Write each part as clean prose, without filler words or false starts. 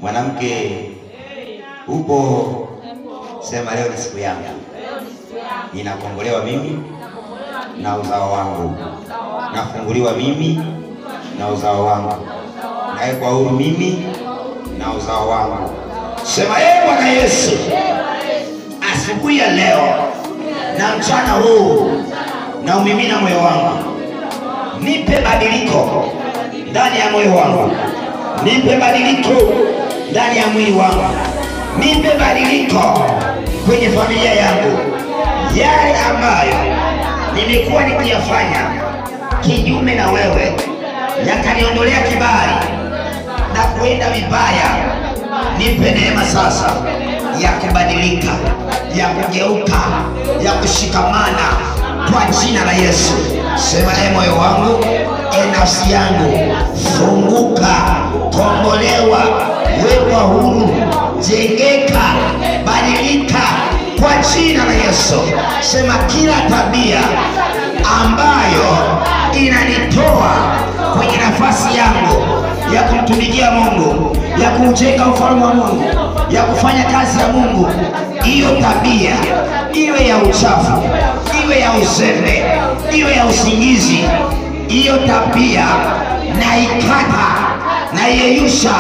Mwanamke upo? Sema leo ni siku yangu. Ninakombolewa mimi na uzao wangu. Nafunguliwa mimi na uzao wangu. Nawekwa huru mimi na uzao wangu. Sema ee Bwana Yesu, asubuhi ya leo na mchana huu na umimina moyo wangu. Nipe badiliko ndani ya moyo wangu. Nipe badiliko ndani ya mwili wangu. Nipe badiliko kwenye familia yangu. Yale ambayo nimekuwa nikiyafanya kinyume na wewe yakaniondolea kibali na kuenda vibaya, nipe neema sasa ya kubadilika, ya kugeuka, ya kushikamana kwa jina la Yesu. Sema ee moyo wangu, ee nafsi yangu, funguka, kombolewa, wekwa huru, jengeka, badilika kwa jina la Yesu. Sema kila tabia ambayo inanitoa kwenye nafasi yangu ya kumtumikia Mungu, ya kujenga ufalme wa Mungu, ya kufanya kazi ya Mungu, hiyo tabia iwe ya uchafu, iwe ya uzembe, iwe ya usingizi, hiyo tabia naikata, naiyeyusha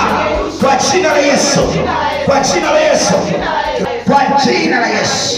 kwa jina la Yesu, kwa jina la Yesu, kwa jina la Yesu.